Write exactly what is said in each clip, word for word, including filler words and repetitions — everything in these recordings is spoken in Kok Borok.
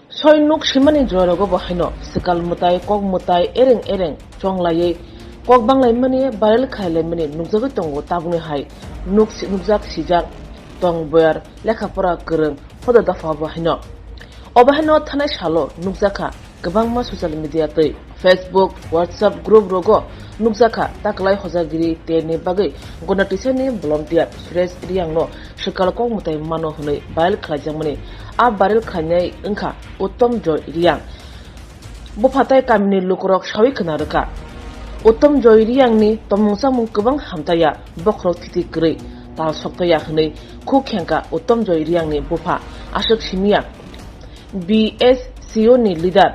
Soi nuk simani jorogo bo haino swkal mwtai, kok mwtai, ereng ereng chonglaiwi kok banglaimani, viral khailaimani nukjagwi tongo. Tabukni hai nuk si-, nukjak sijak tong boyar, lekha pora kwrwng, hoda dopha bo haino. Obo haino thanai salo nukjakha kwbangma social media twi Facebook, WhatsApp group rogo nukjakha taklai hojagiri tenni bagwi Gona Tisani volunteer Suresh Riyangno swkal kok mwtai mano hwnwi viral khlaijakmani. A viral khlainai wngkha Uttom Joy Riyang. Bupha tai kamini lukurok sawi khna rwkha. Uttom Joy Riyangni tongmung chamung kwbang hamtaya, bokhorok thiti kwrwi tal soktaya hwnwi khuk khengkha Uttom Joy Riyangni bupha. Aswk simiya, B S C O ni leader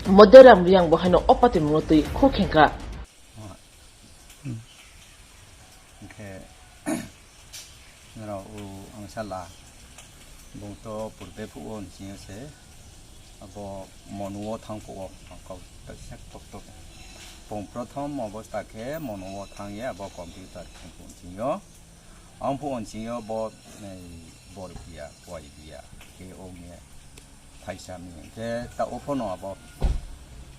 Modyaram Riyang bo haino o patimungno twi khuk khengkha. Hwnkhe norok o ang sala bung to purbe phuo nsingyo se abo monuo thang phuo ang kok tok tok. Bung prothom obostha khe monuo thang ye abo computer thang phuo nsingyo. Ang phuo nsingyo bo, eh, bor biya, wai biya, khe ong ye phaisa mi. Khe ta o phono abo,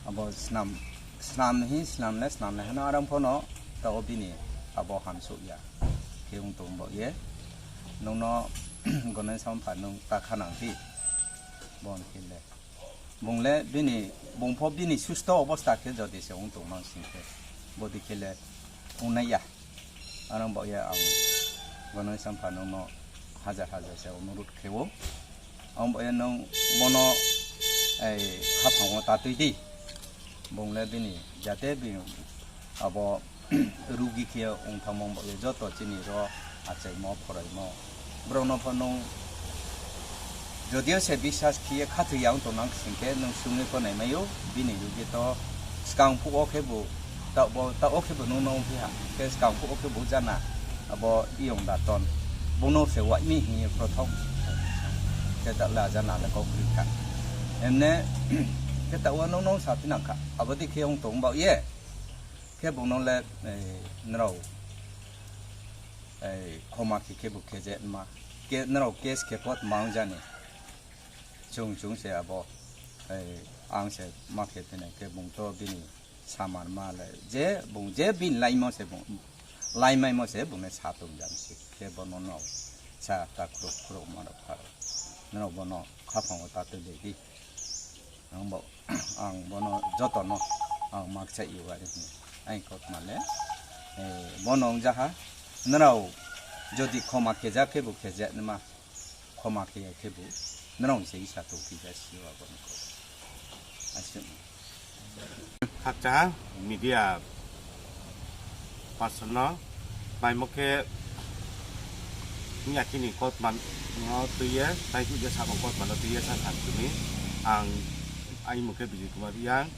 abo snam, snam hi, snam le, snam le hano arang phono ta o bini abo hamsuk ya. Khe ong tong bo ye. Nungno gonai sam pha nung ta khanang ti. Bon khe le. Bung le bini, bung pho bini susto obostha khe jodi se ong tong mang sing khe. Bodi khe le ong nai ya. Arang bo ya ang gonai sam pha nungno hajar hajar se onurut khe o. Ang bo ya nung bono, ei, khapang o ta twi di. Bung le bini jate bini abo rugi khe wng thangmung bo joto chini ro achaimo, phoraimo. Borokno pho nwng jodio se biswas khiye khathwi ya wng tongnang sing khe nwng swngwi pho nai maio, bini rugi to swkang phuo khe bo ta bo, ta o khe bo nwng no wng phiha, khe swkang phuo khe bo jana abo iyong da ton. Bono se waimi hiye prothom khe ta la jana le kok ri kha. Emne khe ta o nwng no sa phi nang kha. Abo di khe wng tong ba ye. Khe bono le, eh, nrao, eh, khoma khe khe bo khe je ma. Khe nrao case khe pot ma wng jani. Chung chung se abo, eh, ang se ma khe phene khe bung to bini samar ma le. Je bung je bin laimo se bung, laimaimo se bung ne sa tong jani se. Khe bono no sa ta khurok khurok ma rok pha rok. Nrao bono khapang o ta twi de di. Ang bo, ang bono jotono ang makcha iwari hwnwi. Ang kok male, eh, bono wngjaha, nrao jodi khoma kheja khe bo kheja nima, khoma kheya khe bo, nrao se isa to kija siwa bono kok. Aswk. Khakcha media person no paimo khe wngya khe ni kotma no twiye, tai khe sabo kotma no twiye sa san simi. Ang, ang mung khe Bijay Kumar Riyang,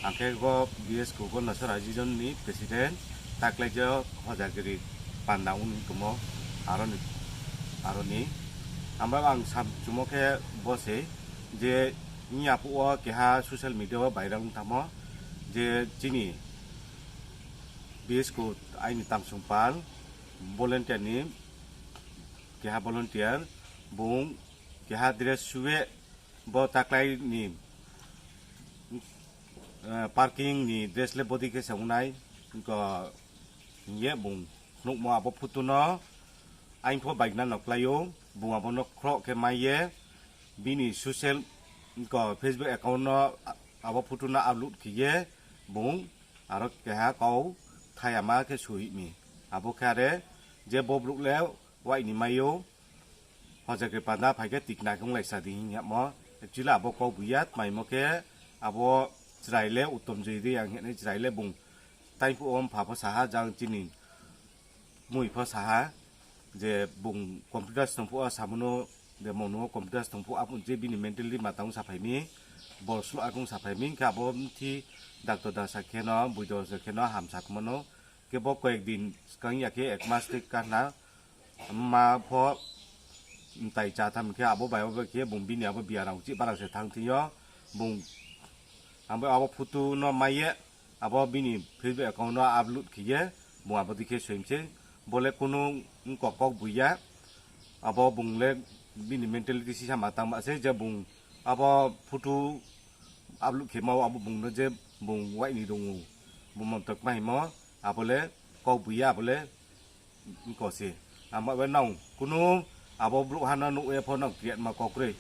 ang khe go B S K go Nasara Region ni president, taklai je Hojagiri panda wng tomo aroni, aroni. Amba ang sam chumo khe bo se je wngya phuo keha social media o viral wng tamo je chini B S K aini Tamsung Pal volunteer ni keha volunteer bung keha dress suwe bo taklai ni, eh, parking ni dress le body khe se wngnai ko ye bung nukmo abo photo no aing pho baigna nok laio bung abo no khro khe mai ye bini social ko Facebook account no abo photo no upload khe ye bung aro keha kau thayama khe suhimi. Abo khe are je bobruk le waini maio, hojak khe panda phai khe tikna khe wng lai sa di hing yamo. Actually abo kok buya tmaimo khe abo chwrai le Uttom Joy Riyang hinwi chwrai le bung tai phuo wng pha pho saha jang chini mui pho saha je bung computer se tong phuo samono de mono computer se tong phuo abo je bini mentally matang sa phai mi bol slu akung sa phai mi khe abo mthi doctor da sa kheno buido sa kheno ham sa khmano khe bo koyek din swkang ya khe ek mas tei kahna ma pho tai cha tham khe abo bai abo khe bung bini abo biarang chi bara se thang thio bung abo abo photo no mai ye abo bini Facebook account no upload khiye bung abo dikhe soimse bole kunu kok kok buya abo bung le bini mentality sisa matang ma se je bung Abo photo upload khe mao abo bungno je bung waini dongo, bo montok mahimo abole kok buya abole kosi. Amo be nong kunu abo brouh hano nuk e pho nong kriyat ma kokroi.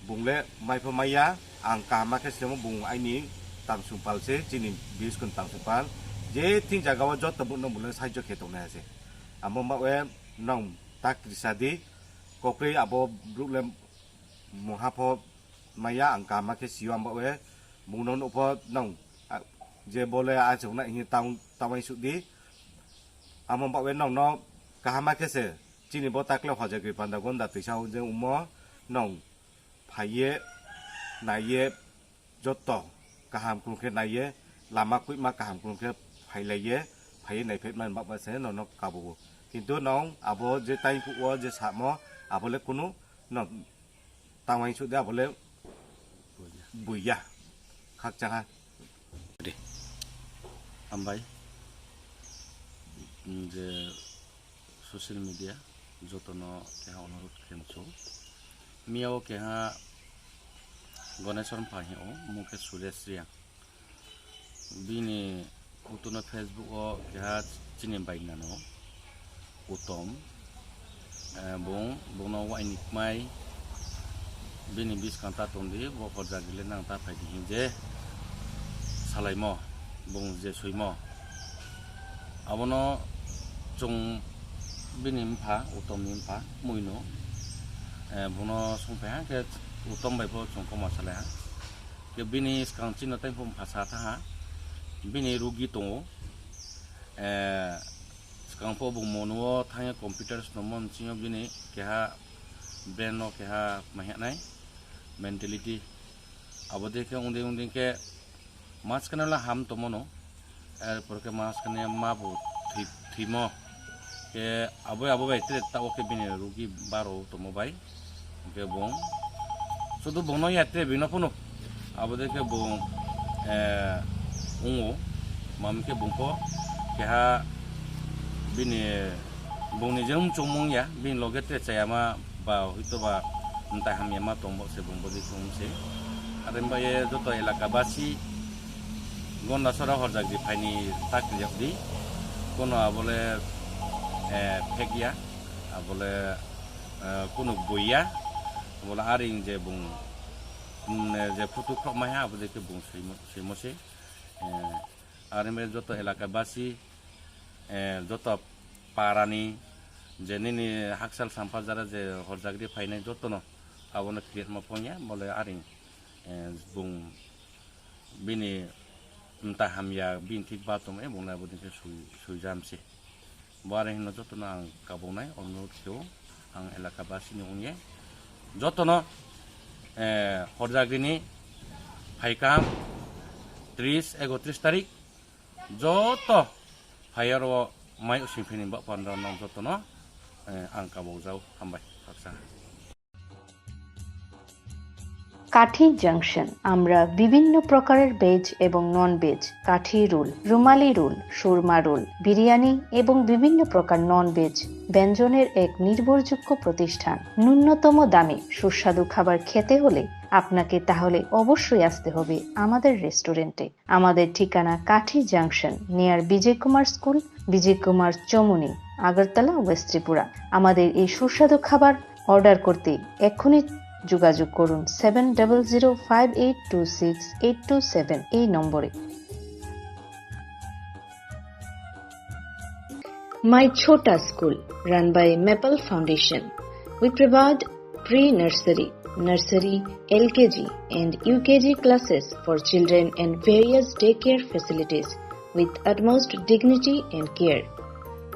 Bung le mai pho maya, ang kaham ma khe semo bung aini tang sung pal se chini bis kun tang sung pal. Je thing jaga o joto brouh no bung le sahajyo khe tongnai ase. Amo ma we nong tak risa di kokroi abo brouh le mungha pho maya ang kaham ma khe sio amo we bung no nuk pho nong a-, je bole a chuk na hini tang tawai suk di. Amo ba we nong no kaham ma khe se chini bo takle hojagri panda gonda tisa je umo nong phaiye naiye joto kaham kunu khe naiye lama kuima kaham kunu khe phailaiye phaiye naiphai man ba se nong no kabugo. Kintu nong abo je tai phuo je samo abo le kunu nong tawai suk di abo le buya khakchang ha. Hambai, mm, je social media jotono keha onurodh khensu. Miyao keha Ganesh Rom pha hino, mung khe Suresh Reang. Bini utuno Facebook o keha chini bai nano. Utom, eh, bung, bungno waini kmai, bini biskang ta tongdi, bo horjak gile nang ta phaidi hinje salaimo, bung je suimo. Abono chung bini mpha, Utomni mpha, muino, eh, bungno songphai ha khe Utom bai bo chung koma salai ha. Khe bini skang chino tei phung phasa tha ha, bini rugi tongo. Eh, skang pho bung mono o thangya computer swnammo bisingo bini keha brain o keha mahiyanai mentality. Abo de khe ungdi ungdi khe maskane la ham tongmano. Erpor khe maskane ma bo thwi-, thwimo. Khe abo abo bai tre ta o khe bini rugi baro tongmo bai. Hingke bung sudu bungno ya tre bino phunu. Abo de khe bung, eh, ungo. Mam khe bung pho keha bini bungni je um chumung ya, bini loge tre chayama ba hoi to ba mtai hamya ma tongbo se bung bodi chum se. Are ba ye joto elaka basi gonda sora horjak di phaini tak yak di. Kono abole, eh, phek ya, abole, eh, kono bui ya, abole aring je bung, mm, je photo khok mai ha, abo de khe bung swimo, swimo se. Eh, are me joto elaka basi, eh, joto parani je nini haksal sampha jara je horjak di phainai jotono abono create ma phongya, bole aring, eh, bung bini mta hamya, bini thik ba tongmani, bung nai bo din khe sui, sui jam se. Bo are hino jotono ang kabonai, onurodh kheo, ang elaka basi ni ongye. Jotono, eh, horjak di ni phaikam tris, ekotris tarik, joto phayar o mai using phini ba pandra nong jotono, eh, ang kabok jau, hambai, khaksa. কাঠি জাংশন। আমরা বিভিন্ন প্রকারের ভেজ এবং non veg, কাঠি রোল, রুমালি রোল, সুরমা রোল, বিরিয়ানি এবং বিভিন্ন প্রকার non veg ব্যঞ্জনের এক নির্ভরযোগ্য প্রতিষ্ঠান। ন্যূনতম দামে সুস্বাদু খাবার খেতে হলে আপনাকে তাহলে অবশ্যই আসতে হবে আমাদের রেস্টুরেন্টে। আমাদের ঠিকানা Kathi junction, near Bijoy Kumar school, Bijoy Kumar Chowmuhani, Agartala, west Tripura. আমাদের এই সুস্বাদু খাবার অর্ডার করতে এক্ষুনি যোগাযোগ করুন seven double zero five eight two six eight two seven এই নম্বরে। My Chhota School, run by Maple Foundation. We provide pre-nursery, nursery, L K G and U K G classes for children and various daycare facilities with utmost dignity and care.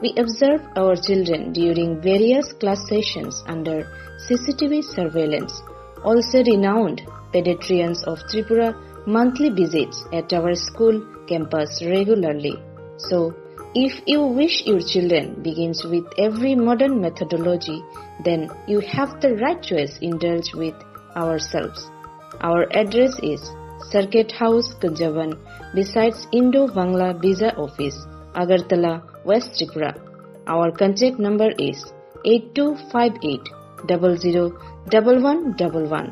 We observe our children during various class sessions under C C T V surveillance. Also renowned pediatricians of Tripura monthly visits at our school campus regularly. So, if you wish your children begins with every modern methodology, then you have the right choice. Indulge with ourselves. Our address is Circuit House, Kunjaban, besides Indo Bangla Visa Office, Agartala, West Tripura. Our contact number is eight two five eight double zero double one double one.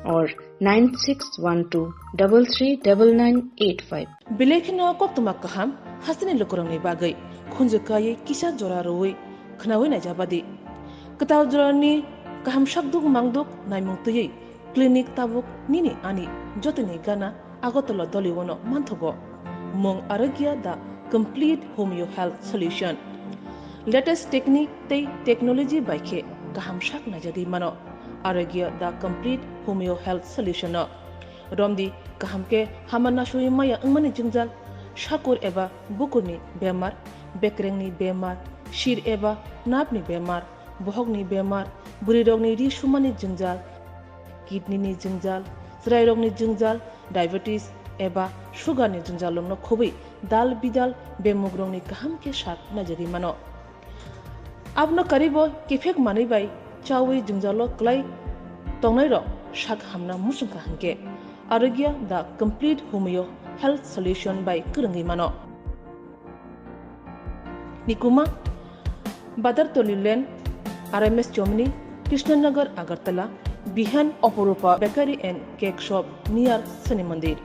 or nine six one two double three double nine eight five. Belai kheno koktwma kaham hasteni lukurokni bagwi khunju kaiwi kisa jora rwui khwnaui naijabadi. Kwtal jorani kaham sakduk mangduk naimung twiwi clinic tabuk nini ani jotoni gana Agartala Doliwono manthogo. Mung Arogya the complete homeo health solution. Latest technique tei technology bai khe kaham sak naijagwi mano. Arogya the complete homeo health solution no. Romdi kaham khe hama nasui maya wngmani jwngjal, sakur eba bukurni bemar, bekrengni bemar, sir eba napni bemar, bohokni bemar, bwrwirokni ri sumani jwngjal, kidney ni jwngjal, chwrairokni jwngjal, diabetes eba sugar ni jwngjalrokno khobwi dal bidal bemugrokni kaham khe sak naijagwi mano. Abono karibo kiphek manwi bai chawi jwngjalo kwlai tongnairok sak hamna muchungkha hwnkhe Arogya the complete homeo health solution bai kwrwngwi mano. Nikuma, Badartoli Lane, R M S Chomni, Krishnanagar, Agartala, Bihan, Oporupa Bakery and Cake Shop near Shani Mandir.